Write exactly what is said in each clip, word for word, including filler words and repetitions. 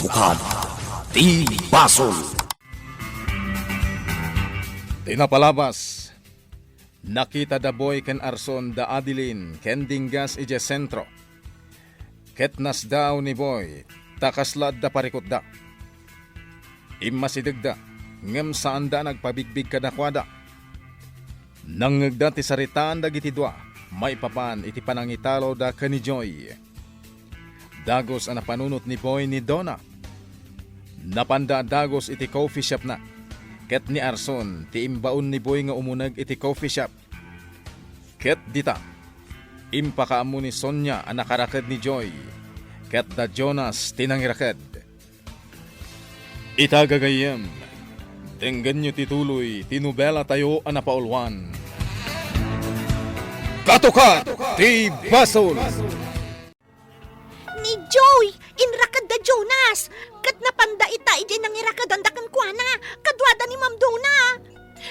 Katukad ti basol. Ti napalabas, nakita da Boy ken Arson da Adeline ken Dinggas idiay sentro. Ket nasdaaw ni Boy ta kasla adda parikutda. Immasidegda, ngem saanda a nagpabigbig kadakuada. Nangngegda ti saritaan dagiti dua maipapan iti panangitalawda ken ni Joy. Dagus a napanunot ni Boy ni Donna. Napanda a dagus iti coffee shopna, ket ni Arson ti imbaon ni Boy nga umuneg iti coffee shop. Ket dita, impakaammo ni Sonia a nakaraked ni Joy, ket da Jonas ti nangiraked. Ita gagayyem, denggenyo ti tuloy ti nobelatayo a napauluan. Katukad ti Basol! Ni Joy, inraked da Jonas, ket napanda ita idiay nangirakedanda kenkuana, kaduada ni Ma'am Donna.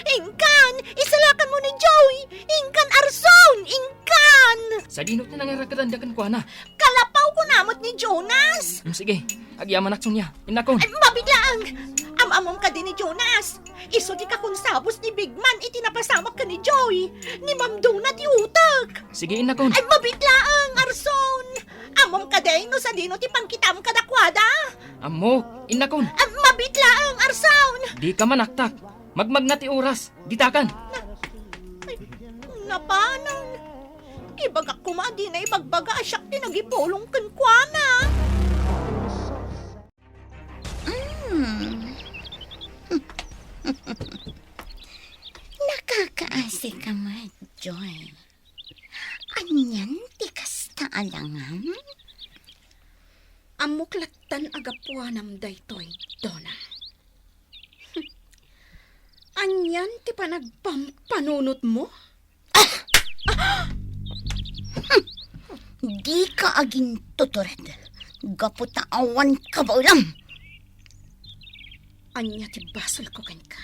Inkan, isalakanmo ni Joy! Inkan, Arson! Inkan! Sadino ti nangirakedanda kenkuana? Kalapaw kuna met ni Jonas! Hmm, sige, agyamanak, Sonia. Innakon. Ay, mabiit laeng! Am-ammom kadi ni Jonas? Isu ti kakunsabos ni Big Man iti napasamak ken ni Joy. Ni Ma'am Donna ti utek. Sige, innakon. Ay, mabiit laeng, Arson! Ammom kadi no sadino ti pangkitam kadakuada? Ammok, innakon. Ay, mabiit laeng, Arson! Dika manaktak. Magmagna ti oras. Ditakan. Ay, napanan. Ibagak koma a dina ibagbaga a siak ti nagipulong kenkuana. Mm. Nakakaasi ka met, Joy. Anian ti kasta a langam? Ammok lattan a gapuanam daytoy, Donna. Anian ti panagpampanunotmo? Dika agintutured gapu ta awan kabaelam. Ania ti basolko kenka?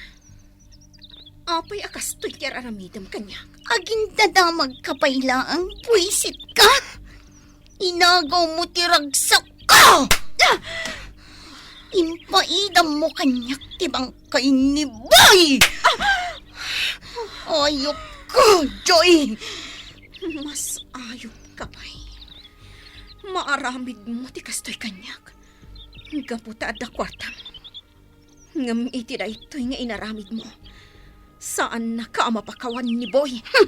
Apay a kastoy ti ar-aramidem kaniak? Agindadamagka pay laeng, buisitka! Inagawmo ti ragsakko! Impaidammo kaniak ti bangkay ni Boy! Ayupko, Joy! Mas ayupka pay. Maaramidmo ti kastoy kaniak. Gapu ta adda kuartam. Ngem iti daytoy nga inaramidmo, saannaka a mapakawan ni Boy. Hmm!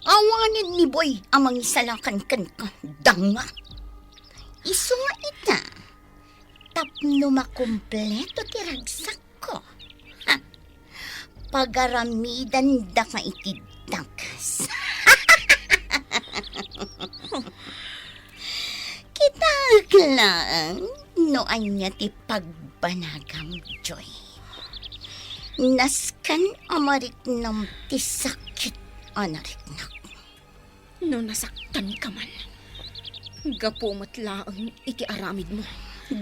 Awanen ni Boy a mangisalakan kenka, danga. Isu nga ita, tapno makumpleto ti ragsakko, ha, pagaramidandaka iti dakes. Kitaek laeng no ania ti pagbanagam, Joy. Nasken a mariknam ti sakit a nariknak. No nasaktanka man, gapu met laeng iti aramidmo.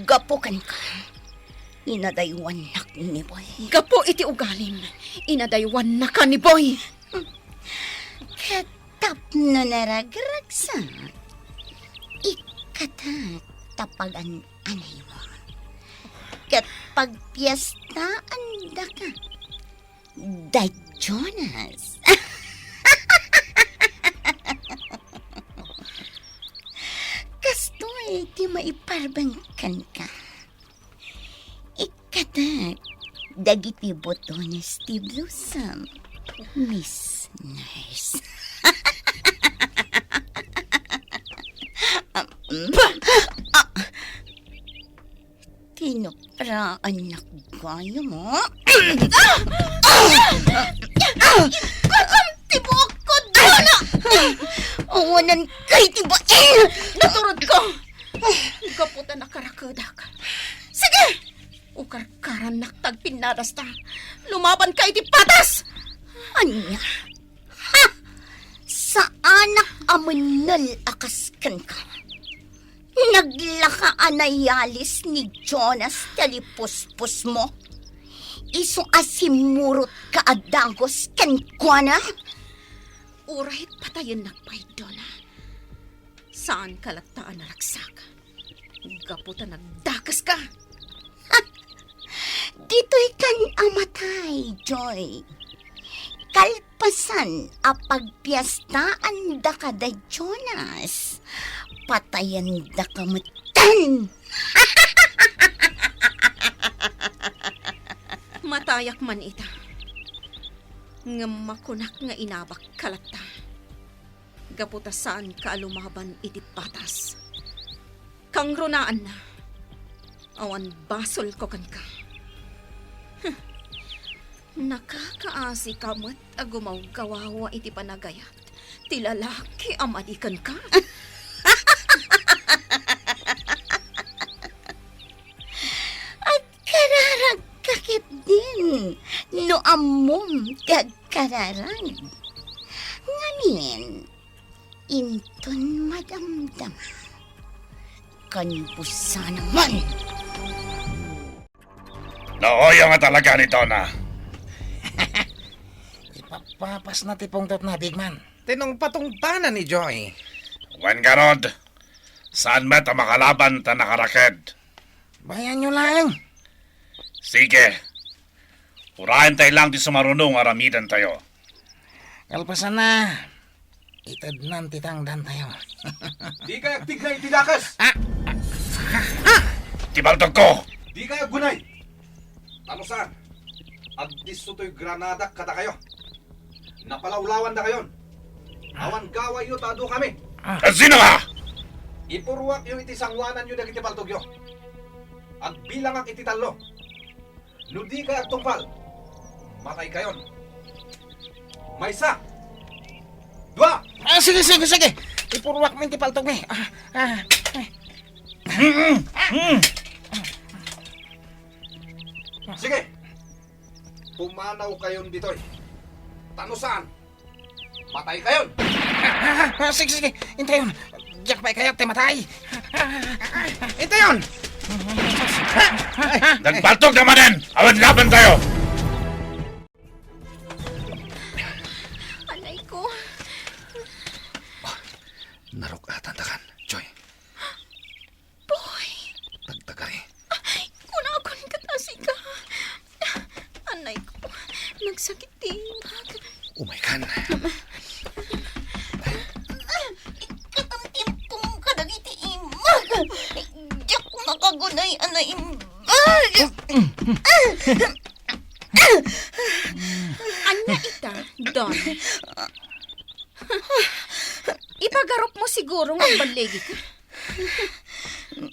Gapu kenka, inadaywannak ni Boy. Gapu iti ugalim, inadaywannaka ni Boy. Ket tapno naragragsak, ikkatak ta pagan-anaymo. Ket pagpiestaandaka da Jonas. Kastoy ti maiparbeng kenka. Ikkatak dagiti botones ti Blossom, Miss Nurse. Tinopraannak gayo, mo. Ikurkom ti buokko, Donna! Awanan kay ti bain! Naturodko! Gapu ta nakarakedak. Sige! Ukarkarannak ta agpinnadasta. Lumabanka iti patas! Ania? Ha! Saanak a mennel a kas kenka. Naglaka a nayalis ni Jonas ti alipuspusmo. Isu a simmurotka a dagus kenkuana. Uray patayennak pay, Donna. Saanka latta a naragsak. Gapu ta nagdakeska. Ditoy kan a matay, Joy. Kalpasan a pagpiestaandaka da Jonas, patayendaka metten. Matayak man ita. Ngem makunak nga inabak ka latta. Gapu ta saanka a lumaban iti batas. Kangrunaanna, awan basolko kenka. Huh. Nakakaasika met a gumawgawawa iti panagayat ti lalaki a madi kenka. Agkararagka ketdin no ammom ti agkararag. Ngamin, inton madamdama, ken busana man. Naoyo nga talaga ni Donna. Ipapapasna ti pungtotna, Big Man. Tinungpatungpana ni Joy. Wen garud, saan met a makalaban ta nakaraked. Bayanyo laeng. Sige. Uraentayo lang ti sumaruno nga aramidentayo. Kalpasanna, itednan ti tangdantayo. Dikay agtigna iti dakes! Ah! Ti baltogko! Dikay aggunay! Tano saan? Agdisso toy granadak kadakayo. Napalawlawandakayon. Awan gawayyo ta adu kami. Ah. Sino ka? Ipurruakyo iti sanguananyo dagiti paltogyo. Agbilangak iti tallo. No dikay agtungpal, mataykayon. Maysa. Dua. Ah, sige, sige, sige. Ipurruakmi ti paltogmi. Ah, ah, ah. Sige. Pumanawkayon ditoy. Tano saan? Mataykayon! Ah, ah, ah, sige, sige. Intayon. Diak pay kayat ti matay. Intayon! Nagbaltog na manen! Awan laban tayo! Anay ko. Naruk-atan takan, Joy. Boy! Tagtagari. Ay, kunakon ket asika. Anay ko, nagsakit ti imak. Umaykan. Ikkatam ti impong kadagiti imak. Diak nakagunay a naimbag. Ania ita, Don? Ipagarupmo siguro nga agballigika.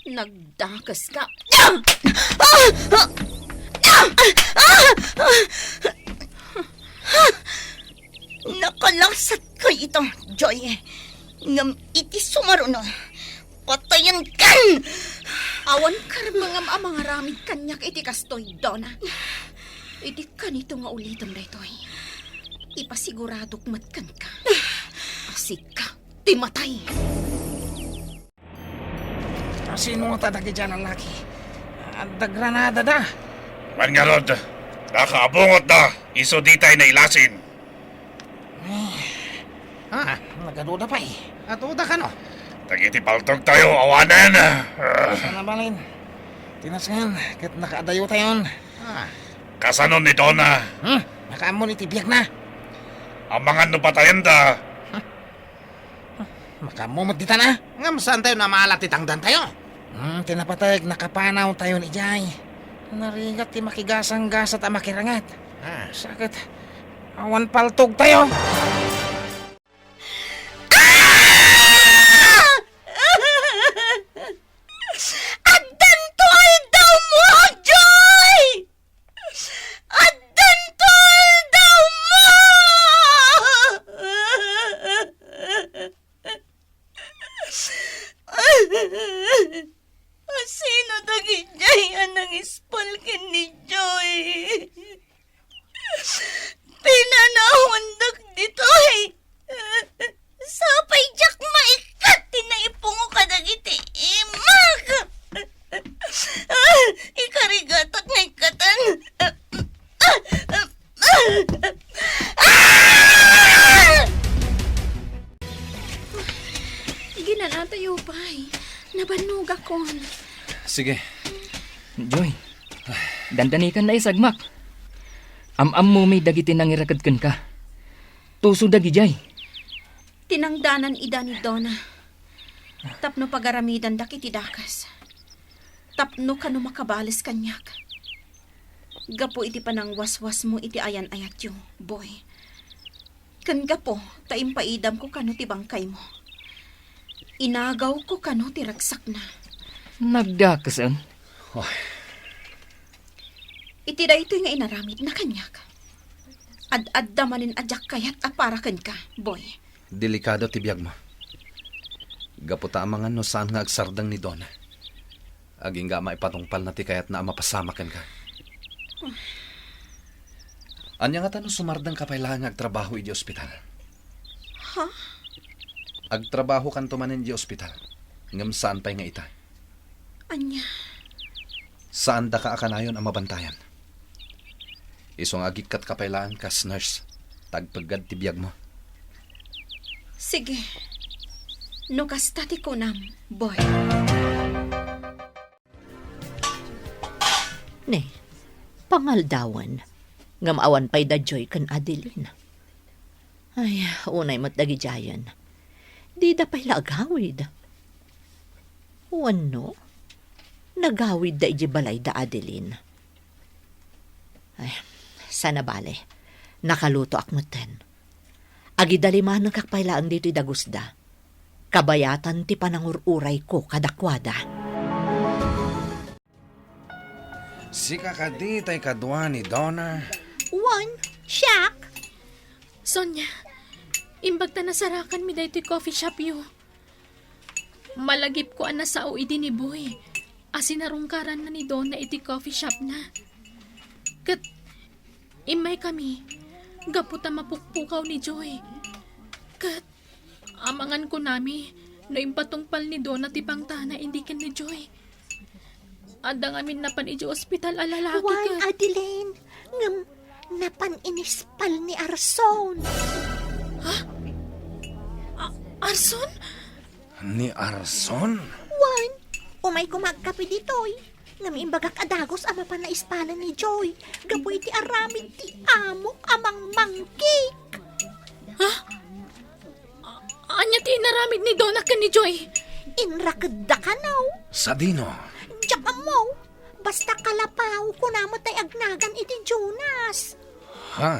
Nagdakeska. Nakalasat kay ita, Joy. Ngem iti sumaruno, patayenkan! Awan karbengam a mangaramid kaniak iti kastoy, Donna. Iti kanito nga ulitem daytoy, ipasiguradok met kenka a sika ti matay. Asino ngata dagiti a lalaki? Adda granadada. Wen ngarud, nakaabungotda, isu ditay nailasin. Eh, ah, nagaduda pay. Atuda kano? Dagiti paltogtayo, awanen. Sana balin. Tinasngan, ket nakaadayotayon. Ah. Kasano ni Donna? Hmm? Nakaammon iti biagna? Amangan no patayenda. Makaammo met ditan a. Ngem saantayo namala ti tangdantayo? Hmm, ti napateg, nakapanawtayon idiay. Narigat ti makigasanggasat a makiranget. Ah. Sa ket, awan paltogtayo. Addanto aldawmo, Joy! Addanto aldawmo! Asino dagidiay a nangispal ken ni Joy? Pinanawandak ditoy. Sapay diak maikkat ti naipungo kadagiti imak. Ikarigatak nga ikkatan. Ginanatayo pay. Nabannogakon. Sige. Joy, Dandanikan naisagmak. Am-ammomi dagiti nangiraked kenka. Tuso dagidiay. Tinangdanan ida ni Donna tapno pagaramidanda iti dakes. Tapno kano makabales kaniak. Gapu iti panangwaswasmo iti ayan-ayatyo, Boy. Ken gapu ta impaidamko kano ti bangkaymo. Inagawko kano ti ragsakna. Nagdakesen? Ay. Iti daytoy nga inaramidna kaniak, ad-adda manen a diak kayat a para kenka, Boy. Delikado ti biagmo. Gapu ta amangan no saan nga agsardeng ni Donna. Agingga a maipatungpalna ti kayatna a mapasamak kenka. Ania ngata no sumardengka pay laeng nga agtrabaho idiay ospital? Ha? Agtrabahokanto manen idiay ospital, ngem saan pay nga ita. Ania? Saandaka a kanayon a mabantayan. Isu nga agikkatka pay laeng kas nurse, ta agpeggad ti biagmo. Sige. No kasta ti kunam, Boy. Ne, pangaldawan, ngem awan pay da Joy ken Adeline. Ay, unay met dagidiayen. Dida pay la agawid. Wenno, nagawidda idiay balay da Adeline. Ay, saan a bale. Nakalutoak metten. Agidalimanekak pay laeng ditoy dagusda. Kabayatan ti panangur-urayko kadakuada. Sika kadi tay kadua ni Donna? Wen, siak. Sonia, imbag ta nasarakanmi daytoy coffee shopyo. Malagipko a nasao idi ni Boy a sinarungkaranna ni Donna iti coffee shopna. Ket immaykami gapu ta mapukpukaw ni Joy. Ket amangan kunami no impatungpal ni Donna ti pangtana idi ken ni Joy. Adda ngamin napan idiay ospital a lalaki. Wen, ket Adeline, ngem napan inispal ni Arson. Ha? A-, Arson? Ni Arson? Wen, umay koma agkape ditoy. Ngem imbagak a dagus a mapan naispalan ni Joy gapu iti aramid ti amok a mangmangkik. Ha? A-, ania ti inaramid ni Donna ken ni Joy? Inrakedda kano. Sadino? Diak ammo. Basta kalapaw, kuna met tay agnagan iti Jonas. Ha?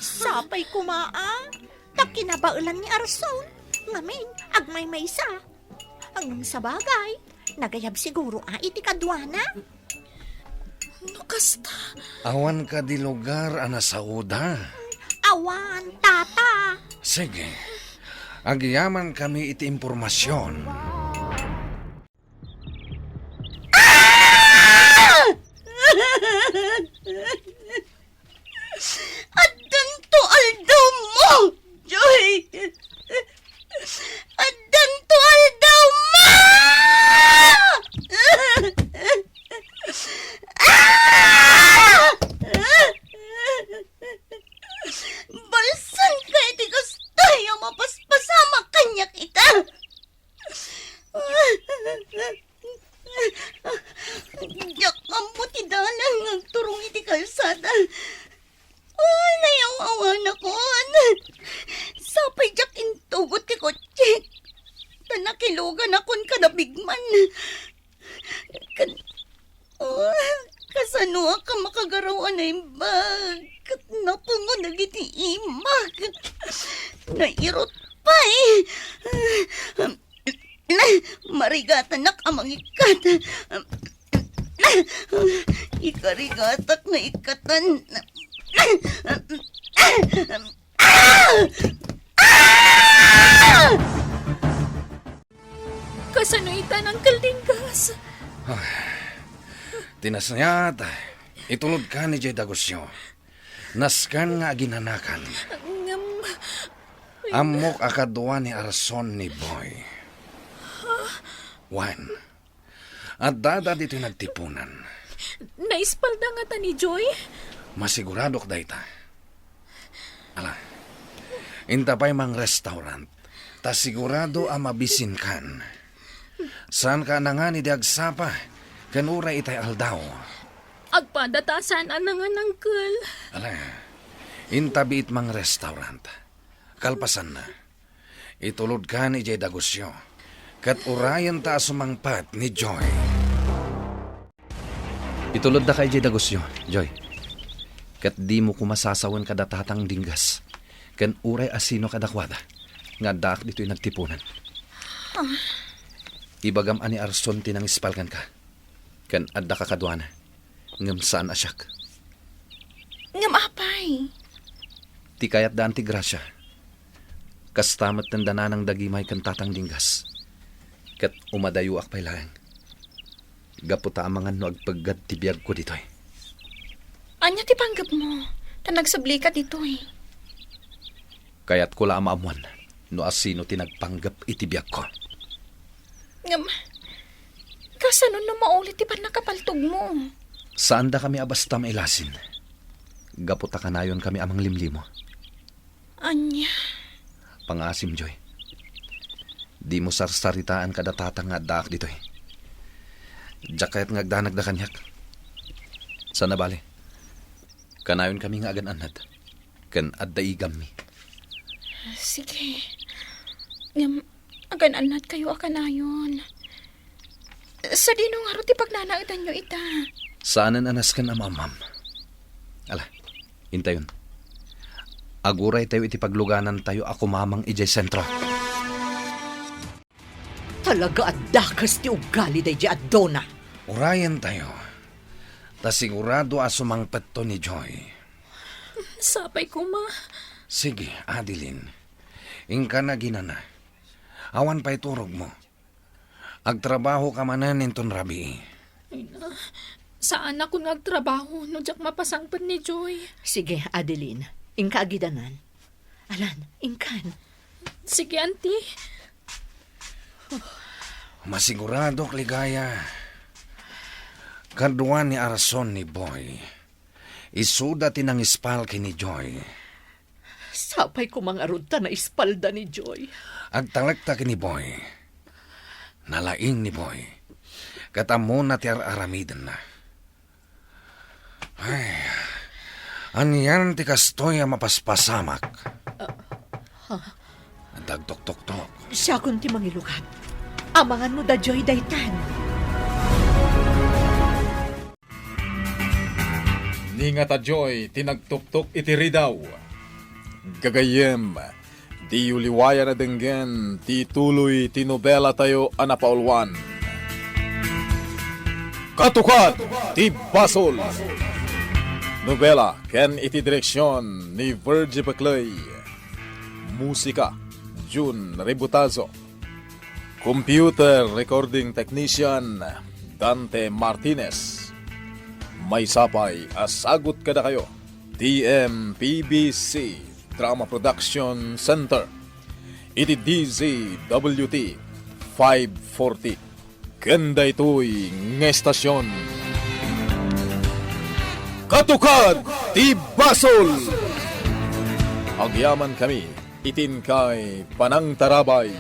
Sapay koma a, ta kinabaelan ni Arson. Ngamin, agmaymaysa. Ngem sabagay, nagayab siguro a iti kaduana. No kasta. Awan kadi lugar a nasaoda? Awan, tata. Sige. Agyamankami iti impormasion. Ah! Addanto aldawmo, Joy! Addanto aldawmo! Ah! Balsanka iti kastoy a mapaspasamak kaniak ita. Diak ammo ti dalan nga agturong iti kalsada. Ay, nayaw-awanakon. Sapay diak intugot ti kotsek. Ta nakiluganakon kada bigman. Kan-, oh, kasanoak a makagaraw a naimbag? Ket napungo dagiti imak. Nairut pay. Marigatanak a mangikkat. Ikarigatak nga ikkatan. Kasano ita, Uncle Dinggas? Ay, ti nasayat, itulodkan idiay dagusyo. Nasken nga aginanakan. Ngem, ammok a kadua ni Arson ni Boy. Wen, addada ditoy nagtipunan. Naispalda ngata ni Joy? Masiguradok dayta. Ala, inta pay mangrestaurant, ta sigurado a mabisinkan. Saanka a nangani idi agsapa, ken uray itay aldaw. Agpada ta saan a nangan, Uncle. Ala, inta biit mang restaurant. Kalpasanna, itulodkan idiay dagusyo, ket urayenta a sumangpet ni Joy. Ituloddaka idiay dagusyo, Joy. Ket dimo koma sasawen kada Tatang Dinggas, ken uray a sino kadakuada nga addaak ditoy nagtipunan. Ah. Ibagam a ni Arson ti nangispal kenka, ken addaka kaduana, ngem saan a siak. Ngem apay? Ti kayatdaan ti grasia. Kasta met ti dananang dagimay ken Tatang Dinggas. Ket umadayoak pay laeng. Gapu ta amangan no agpeggad ti biagko ditoy. Ania ti panggepmo? Ta nagsablika ditoy. Kayatko la a maammoan no asino ti nagpanggep iti biagko. Ngem, kasano no maulit ti pannakapaltogmo? Saandakami a basta mailasin. Gapu ta kanayonkami a manglimlimo. Ania? Pangaasim, Joy. Dimo sarsaritaan kada Tatang nga addaak ditoy. Diak kayat nga agdanagda kaniak. Saan a bale, kanayonkami nga agan-annad ken adda igammi. Sige. Ngem, agan-annadkayo a kanayon. Sadino ngarud ti pagnanaedanyo ita? Saanen a nasken a maammam. Ala, intayon. Aguraytayo iti pagluganantayo a kumamang idiay sentro. Talaga a dakes ti ugali daydi a Dona. Urayentayo. Ta sigurado a sumangpetto ni Joy. Sapay koma. Sige, Adeline. Inkan aginana. Awan pay turogmo. Agtrabahoka manen inton rabii. Ay na, saanakon nga agtrabaho no diak mapasangpet ni Joy. Sige, Adeline. Inka agidanan. Alan, inkan. Sige, Auntie. Masiguradok, Ligaya. Kadua ni Arson ni Boy. Isuda ti nangispal ken ni Joy. Sapay koma ngarud ta naispalda ni Joy. Agtalekta ken ni Boy. Nalaing ni Boy. Ket ammona ti ar-aramidenna. Ay, anian ti kastoy a mapaspasamak? Ah, ha? Dagtoktok. Siakon ti mangilukat. Amangan no da Joy daytan. Ni ngata Joy ti nagtuktok iti ridaw. Gagayyem, diyo liwayan a denggen ti tuloy ti nobelatayo a napauluan. Katukad ti Basol. Nobela ken iti direksion ni Virgie Peclay. Musika, Jun Rebutazo. Computer recording technician, Dante Martinez. Maysa pay a sagut kadakayo, T M P B C Drama Production Center, iti D Z W T five forty. Ken daytoy nga estasion, Katukad ti Basol! Agyamankami iti inkay panangtarabay.